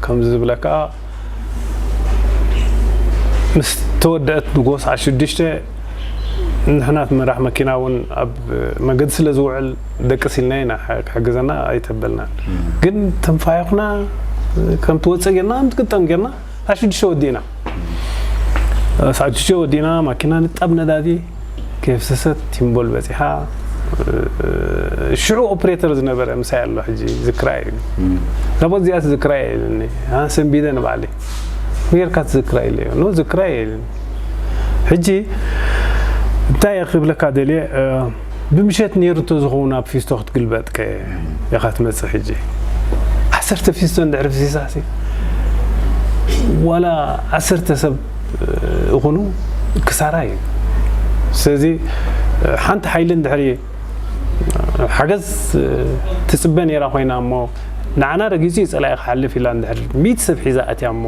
ከምዚ ዝብለካ ምስ ተወደአት ንግሆ ሰዓት ሽዱሽተ ንሕና እቲ መራሕ መኪና እውን ኣብ መገዲ ስለ ዝውዕል ደቅስ ኢልና ኢና ክሕግዘና ኣይተበልና። ግን ተንፋሒኹና ከም ትወፅእ ጌርና ከም ትግጠም ጌርና ሰዓት ሽዱሽተ ወዲእና። ሰዓት ሽዱሽተ ወዲእና ማኪና ንጣብ ነዳዲ ከየፍሰሰት ቲምቦል በፂሓ። ሽዑ ኦፕሬተር ዝነበረ ምሳይ ኣሎ ሕጂ ዝክራይ እዩ። እዛ ቦት እዚኣ ትዝክራ እየ ኢልኒ። ኣነ ሰንቢደ ንባዕለይ። ጌርካ ትዝክራ ኢለዮ። ኖ ዝክራ እየ ኢልኒ። ሕጂ እንታይ እየ ክብለካ ደልየ፣ እ፣ ብምሸት ነይሩ እንተዝኸውን ኣብ ፊስቶ ክትግልበጥ ከ ኢኻ ትመጽእ። ሕጂ ዓሰርተ ፊስቶ እንድሕር ፍሲሳሲ ዋላ ዓሰርተ ሰብ፣ እ፣ ይኹኑ ክሳራ እዩ። ስለዚ፣ እ፣ ሓንቲ ሓይሊ እንድሕር ሓገዝ ትጽበ ነይራ ኮይና እሞ ንዓና ረጊጹ እዩ ጸላኢ ክሓልፍ ኢላ እንድሕር ሚእቲ ሰብ ሒዛ ኣትያ እሞ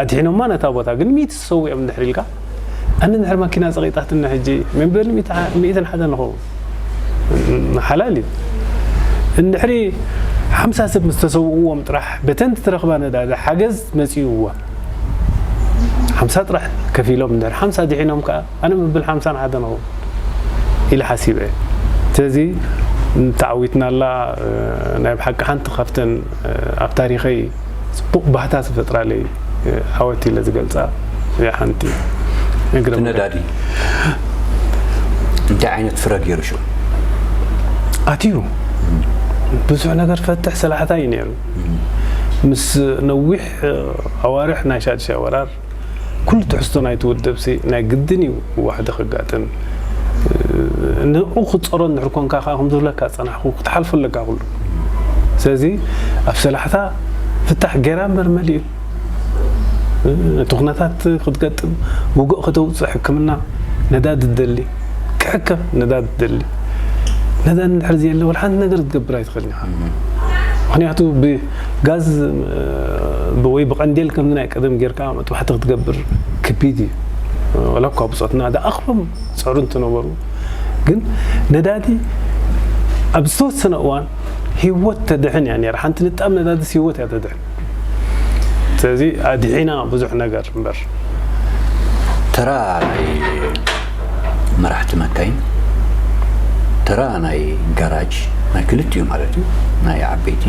ኣድሒኖማ ነታ ቦታ ግን ሚእቲ ዝሰውኦም እንድሕር ኢልካ ኣነ እንድሕር ማኪና ጸቒጣትኒ ሕጂ መንበሪ ሚእትን ሓደን ንኸውን ሓላል እዩ። እንድሕሪ ሓምሳ ሰብ ምስ ተሰውእዎም ጥራሕ በተን ትረኽባ ነዳዲ ሓገዝ መጺእዋ ሓምሳ ጥራሕ ከፊሎም እንድሕር ሓምሳ ድሒኖም ከኣ ኣነ መብል ሓምሳን ሓደን ንኸውን ኢለ ሓሲበ። ስለዚ ተዓዊትናላ። ናይ ብሓቂ ሓንቲ ካብተን ኣብ ታሪኸይ ጽቡቕ ባህታ ዝፈጥራለይ ዓወት ኢለ ዝገልጻ እያ ሓንቲ። እግረ እቲ ነዳዲ እንታይ ዓይነት ፍረ ገይሩ ሽዑ? ኣትዩ ብዙሕ ነገር ፈትሕ ሰላሕታ እዩ ነይሩ። ምስ ነዊሕ ኣዋርሕ ናይ ሻድሻይ ወራር ኩሉ ትሕዝቶ ናይቲ ውድብ ሲ ናይ ግድን እዩ ዋሕዲ ከጋጥም። ንኡ ክጸሮ እንድሕር ኮንካ ከኣ ከም ዝብለካ ጸናሕኩ ክትሓልፎ ኣለካ ኩሉ። ስለዚ ኣብ ሰላሕታ ፍታሕ ጌራ እምበር መሊኡ። እቲ ኩነታት ክትገጥም፣ ውግእ ከተውፅእ፣ ሕክምና፣ ነዳዲ ትደሊ፣ ክሕከም ነዳዲ ትደሊ። ነዳዲ እንድሕር ዘየለ ወላ ሓንቲ ነገር ክትገብር ኣይትኽእልን ኢኻ። ምኽንያቱ ብጋዝ ወይ ብቐንዴል ከምዚ ናይ ቀደም ጌርካ መጥባሕቲ ክትገብር ከቢድ እዩ። ወላ እኳ ብፆትና ዝኣኽሎም ዝፅዕሩ እንትነበሩ፣ ግን ነዳዲ ኣብ ዝተወሰነ እዋን ህይወት ተድሕን እያ ነይራ። ሓንቲ ንጣብ ነዳዲስ ህይወት እያ ተድሕን። ስለዚ ኣድሒና ብዙሕ ነገር እምበር። ተራ ናይ መራሕቲ መካይን፣ ተራ ናይ ጋራጅ፣ ናይ ክልቲኡ ማለት እዩ፣ ናይ ዓበይቲ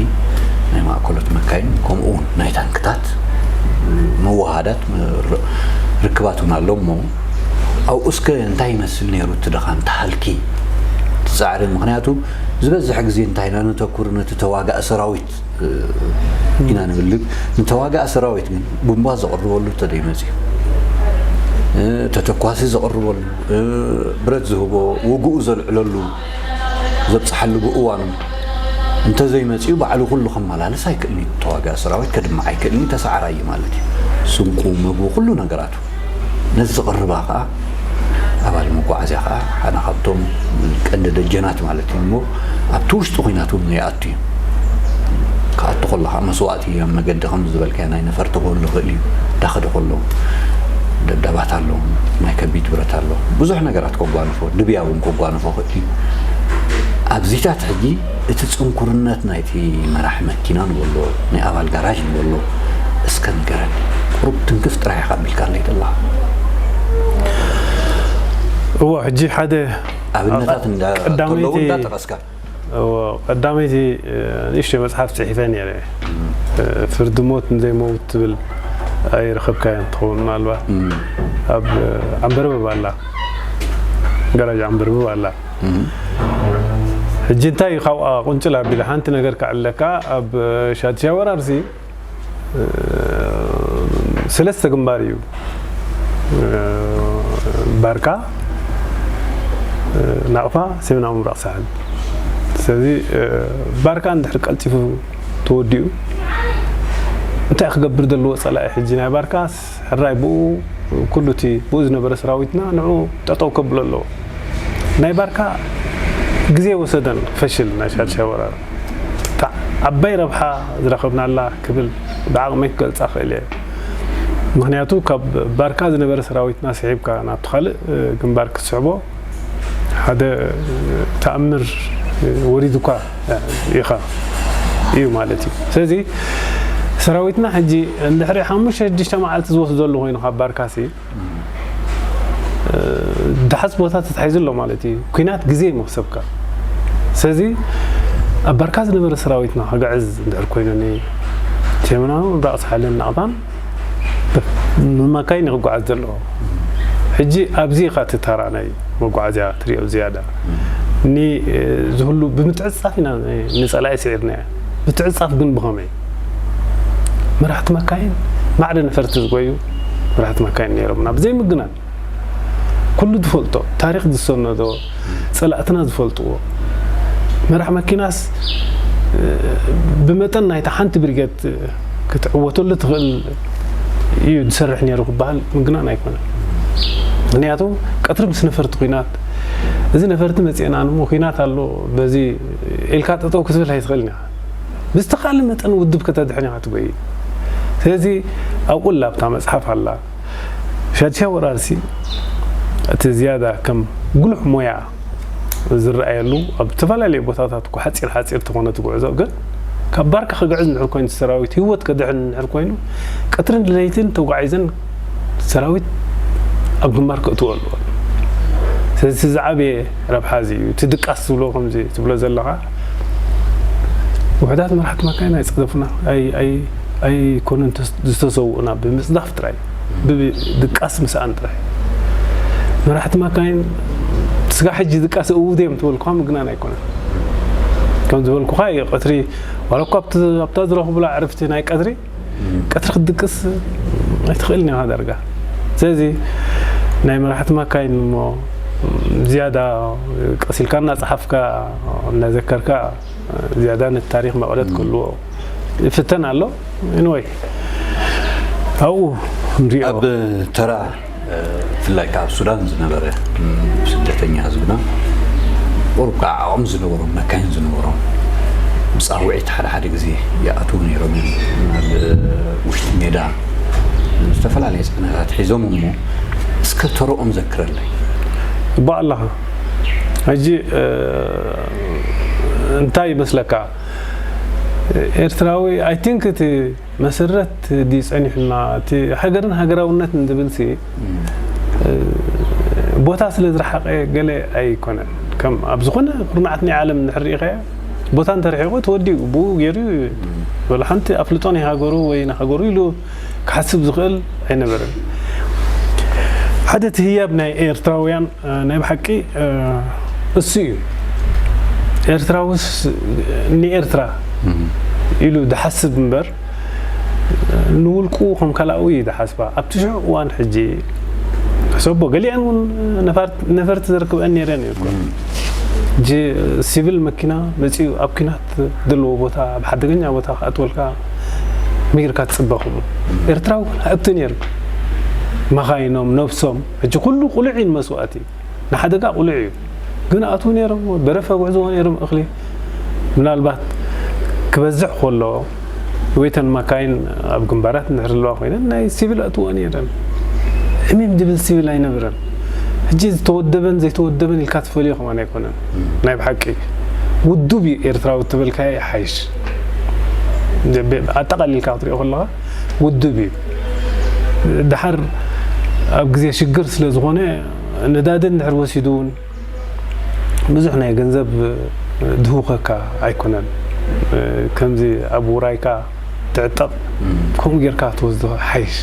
ናይ ማእከሎት መካይን፣ ከምኡ እውን ናይ ታንክታት መወሃዳት ር- ርክባት እውን ኣሎ። እሞ ኣብኡ እስከ እንታይ ይመስል ነይሩ እቲ ድኻም፣ እቲ ሃልኪ፣ እቲ ፃዕሪ? ምክንያቱ ዝበዝሕ ግዜ እንታይ ኢና ነተኩር፣ ነቲ ተዋጋእ ሰራዊት ኢና ንብል። ንተዋጋእ ሰራዊት ግን ቡምባ ዘቕርበሉ እንተዘይመፅዩ፣ ተተኳሲ ዘቕርበሉ፣ ብረት ዝህቦ፣ ውግኡ ዘልዕለሉ፣ ዘብፅሓሉ ብእዋኑ እንተዘይመፅዩ፣ ባዕሉ ኩሉ ከመላለስ ኣይክእልን እዩ። ተዋጋእ ሰራዊት ከድምዕ ኣይክእልን እዩ። ተሳዕራይ እዩ ማለት እዩ። ስንቁ፣ ምግቡ፣ ኩሉ ነገራቱ ነዚ ዘቕርባ ከዓ ኣባል መጓዓዝያ ከዓ ሓደ ካብቶም ቀንዲ ደጀናት ማለት እዩ። እሞ ኣብቲ ውሽጢ ኲናት እውን ይኣቱ እዩ። ክኣቱ ከሎ ከዓ መስዋእቲ ኣብ መገዲ ከም ዝበልካዮ ናይ ነፈርቲ ክህሉ ይኽእል እዩ። እንዳኸደ ከሎ ደብዳባት ኣሎ፣ ናይ ከቢድ ብረት ኣሎ፣ ብዙሕ ነገራት ከጓንፎ፣ ድብያ እውን ከጓንፎ ይኽእል እዩ። ኣብዚታት ሕጂ እቲ ፅንኩርነት ናይቲ መራሒ መኪና ንበሎ፣ ናይ ኣባል ጋራጅ ንበሎ፣ እስከ ንገረኒ። ቁሩብ ትንክፍ ጥራሕ ኢኻ ኣቢልካለይ ዘለኻ። እዎ፣ ሕጂ ሓደ ኣብነታት እንዳ- ቀዳመይቲ- ከለዉ እንዳጠቐስካ። እዎ፣ ቀዳመይቲ፣ እ፣ ንእሽተይ መጽሓፍ ጽሒፈ ነይረ። እ፣ ፍርዲ ሞት ንዘይመውት ትብል ኣይረኸብካያን ትኸውን ምናልባት። ኣብ፣ እ፣ ዓንበርበብ ኣላ። ጋራጅ ዓንበርበብ ኣላ። ሕጂ እንታይ እዩ ካብኣ ቁንጭል ኣቢለ ሓንቲ ነገር ከዕለካ፣ ኣብ፣ እ፣ ሻድሻይ ወራርሲ፣ እ፣ ሰለስተ ግንባር እዩ። እ፣ ባርካ፣ እ፣ ናቕፋ፣ ሰሜናዊ ምብራቕ ሳሕል። ስለዚ፣ እ፣ ባርካ እንድሕር ቀልጢፉ ተወዲኡ እንታይ ክገብር ዘለዎ ጸላኢ? ሕጂ ናይ ባርካስ ሕራይ ብኡ ኩሉ እቲ ብኡ ዝነበረ ሰራዊትና ንዑ ጠጠው ከብሎ ኣለዎ። ናይ ባርካ ግዜ ወሰደን ፈሽል ናይ ሻድሻይ ወራር። እታ ዓባይ ረብሓ ዝረኸብናላ ክብል ብዓቕመይ ክገልጻ ክእል እየ። ምኽንያቱ ካብ ባርካ ዝነበረ ሰራዊትና ስሒብካ ናብቲ ካልእ፣ እ፣ ግንባር ክትስሕቦ ሓደ፣ እ፣ ተኣምር፣ እ፣ ወሪዱካ፣ እ፣ ኢኻ እዩ ማለት እዩ። ስለዚ ሰራዊትና ሕጂ እንድሕሪ ሓሙሽተ ሽዱሽተ መዓልቲ ዝወስደሉ ኮይኑ ካብ ባርካሲ፣ እ፣ ደሓስ ቦታ ተታሒዙ ኣሎ ማለት እዩ። ኲናት ግዜ እዩ መኽሰብካ። ስለዚ ኣብ ባርካ ዝነበረ ሰራዊትና ክግዕዝ እንድሕር ኮይኑ፣ ኒ-፣ ሰሜናዊ ምብራቕ ሳሕልን ናቕፋን ብመካይን እዩ ክጓዓዝ ዘለዎ። ሕጂ ኣብዚ ኢኻ እቲ ታራ ናይ መጓዓዝያ ትሪኦ ዝያዳ። ኒ-፣ እዚ ሁሉ ብምትዕጽጻፍ ኢና ንጸላኢ ስዒርናዮ። ምትዕጽጻፍ ግን ብኸመይ? መራሕቲ መካይን ማዕረ ነፈርቲ ዝጎዩ መራሕቲ መካይን ነይሮምና። ብዘይ ምግናን ኩሉ ዝፈልጦ፣ ታሪኽ ዝሰነዶ፣ ጸላእትና ዝፈልጥዎ። መራሕ መኪናስ፣ እ፣ ብመጠን ናይታ ሓንቲ ብሪጌድ ክትዕወተሉ ትኽእል እዩ ዝሰርሕ ነይሩ ክበሃል ምግናን ኣይኮነን። ምኽንያቱ ቀትሪ ምስ ነፈርቲ ኲናት፣ እዚ ነፈርቲ መጺኤና እሞ ኲናት ኣሎ፣ በዚ ኢልካ ጠጠው ክትብል ኣይትኽእልን ኢኻ። ብዝተኻእለ መጠን ውድብ ከተድሕን ኢኻ ትጎይ። ስለዚ ኣብኡ ኣብታ መጽሓፍ ኣላ። ሻድሻይ ወራርሲ እቲ ዝያዳ ከም ጉሉሕ ሞያ ዝረኣየሉ፣ ኣብ ዝተፈላለዩ ቦታታት እኮ ሓጺር ሓጺር ተኾነ እቲ ጉዕዞ፣ ግን ካብ ባርካ ክግዕዝ እንድሕር ኮይኑ፣ ሰራዊት ህይወት ከድሕን እንድሕር ኮይኑ፣ ቀትርን ለይትን ተጓዒዘን ሰራዊት ኣብ ግንባር ከእትዎ ኣለዎ። ስለዚ እቲ ዝዓበየ ረብሓ እዚ እዩ። እቲ ድቃስ ዝብሎ ከምዚ ትብሎ ዘለኻ፣ ውሑዳት መራሕቲ መካይን ኣይጸደፉና፣ ኣይ-፣ ኣይ-፣ ኣይኮኑን ተስ-፣ ዝተሰውኡና ብምጽዳፍ ጥራይ፣ ብድቃስ ምስኣን ጥራይ። መራሕቲ መካይን ስጋ ሕጂ ድቃስ እውት እዮም ትበልኳ ምግናን ኣይኮነን። ከም ዝበልኩኻ እዩ፣ ቀትሪ ዋላ እኳ ኣብቲ-፣ ኣብታ ዝረኽቡላ ዕርፍቲ ናይ ቀትሪ፣ ቀትሪ ክትድቅስ ኣይትኽእልን ኢኻ ዳርጋ። ስለዚ ናይ መራሕቲ መካይን እሞ ዝያዳ ቀስ ኢልካ እናጸሓፍካ እናዘከርካ ዝያዳ ነቲ ታሪኽ መቐረት ክህልዎ ይፍተን ኣሎ። Anyway፣ ኣብኡ ንሪኦ። ኣብ ተራ ብፍላይ ካብ ሱዳን ዝነበረ ስደተኛ ህዝብና ቁሩብ ከዓ ዓቕሚ ዝነበሮም መካይን ዝነበሮም ብፃውዒት ሓደ ሓደ ግዜ ይኣትዉ ነይሮም እዮም ናብ ውሽጢ ሜዳ ዝተፈላለየ ፅዕነታት ሒዞም። እሞ እስከ ተረኦም ዘክረለይ። እባ ኣለኻ ሕጂ እንታይ ይመስለካ? ኤርትራዊ፣ I think፣ እቲ መሰረት ድዩ ጸኒሑና? እቲ ሃገርን ሃገራውነትን ዝብል ሲ ቦታ ስለ ዝረሓቐ ገለ ኣይኮነን። ከም ኣብ ዝኾነ ኩርናዓት ናይ ዓለም እንድሕር ርኢኻዮ፣ ቦታ እንተርሒቑ ተወዲኡ፣ ብኡ ገይሩ እዩ። ወላ ሓንቲ ኣፍልጦ ናይ ሃገሩ ወይ ንሃገሩ ኢሉ ክሓስብ ዝኽእል ኣይነበረን። ሓደ እቲ ህያብ ናይ ኤርትራውያን ናይ ብሓቂ እሱ እዩ። ኤርትራውስ ንኤርትራ ኢሉ ዝሓስብ እምበር ንውልቁ ከም ካልኣዊ እዩ ዝሓስባ። ኣብቲ ሽዑ እዋን ሕጂ ሕሰቦ፣ ገሊአን እውን ነፈርቲ ዘርክበአን ነይረን እዩ። ሲቪል መኪና መፂኡ ኣብ ኪናት ዘለዎ ቦታ፣ ኣብ ሓደገኛ ቦታ ክኣትወልካ ሚርካ ትፅበ። ከምኡ ኤርትራዊ እውን ኣብቲ ነይሩ። መኻይኖም፣ ነብሶም፣ ሕጂ ኩሉ ቁሉዕ እዩ መስዋእቲ፣ ንሓደጋ ቁሉዕ እዩ። ግን ኣትዉ ነይሮም፣ በረፈ ጉዕዝዎ ነይሮም እኽሊ። ምናልባት ክበዝሕ ከሎ ወይተን መካይን ኣብ ግንባራት እንድሕር ኣለዋ ኮይነን ናይ ሲቪል ኣትዎ ነይረን። ዕሚም ድብል ሲቪል ኣይነብረን። ሕጂ ዝተወደበን ዘይተወደበን ኢልካ ትፈልዮ ከማን ኣይኮነን። ናይ ብሓቂ ውዱብ እዩ ኤርትራዊ እተበልካዮ ይሓይሽ። ኣጠቓሊልካ ክትሪኦ ከለኻ ውዱብ እዩ። ድሓር ኣብ ግዜ ሽግር ስለ ዝኾነ ነዳዲ እንድሕር ወሲዱ እውን ብዙሕ ናይ ገንዘብ ድህውኸካ ኣይኮነን። ከምዚ ኣብ ውራይካ ትዕጠቕ ከምኡ ጌርካ ትወስዶ ሓይሽ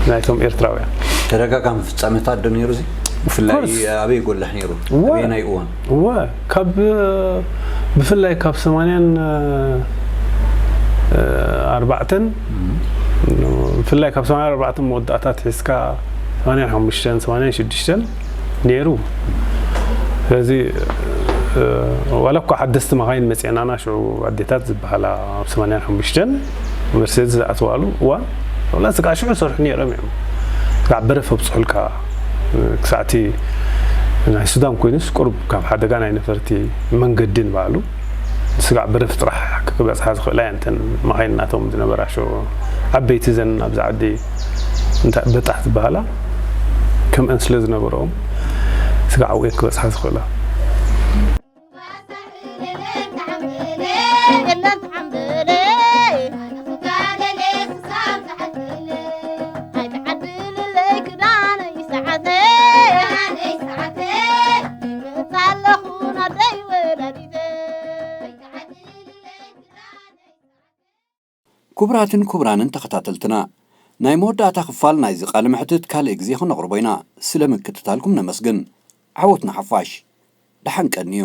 ናይቶም ኤርትራውያን። ተደጋጋሚ ፍጻሜታት ዶ ነይሩ እዚ? ብፍላይ ኣበይ ጎልሕ ነይሩ? ኣበየናይ እዋን? እወ፣ ካብ ብፍላይ ካብ ሰማንያን ኣርባዕተን ብፍላይ ካብ ሰማንያን ኣርባዕተን መወዳእታት ሒዝካ ሰማንያን ሓሙሽተን ሰማንያን ሽዱሽተን ነይሩ። ስለዚ ዋላ እኳ ሓደስቲ መኻይን መፅአናና ሽዑ ኣዴታት ዝበሃላ ኣብ ሰማንያን ሓሙሽተን መርሴድስ ዝኣተዋሉ እዋን ዋላ ስጋዕ ሽዑ ሰርሑ ነይሮም እዮም። ስጋዕ በረፍ ኣብፅሑልካ ክሳዕቲ ናይ ሱዳን ኮይኑስ ቁሩብ ካብ ሓደጋ ናይ ነፈርቲ መንገዲ ንባዕሉ ስጋዕ በረፍ ጥራሕ ክበፅሓ ዝኽእላ እየን እተን መኻይን ናቶም ዝነበራ ሽዑ ዓበይቲ ዘን ኣብዚ ዓዲ እንታይ በጣሕ ዝበሃላ ከምአን ስለ ዝነበረኦም ስጋዕ ኣብኡ ክበፅሓ ዝኽእላ። ክቡራትን ክቡራንን ተኸታተልትና፣ ናይ መወዳእታ ክፋል ናይዚ ቃለ መሕትት ካልእ ግዜ ክነቕርቦ ኢና። ስለ ምክትታልኩም ነመስግን። ዓወት ንሓፋሽ። ደሓን ቀንዩ።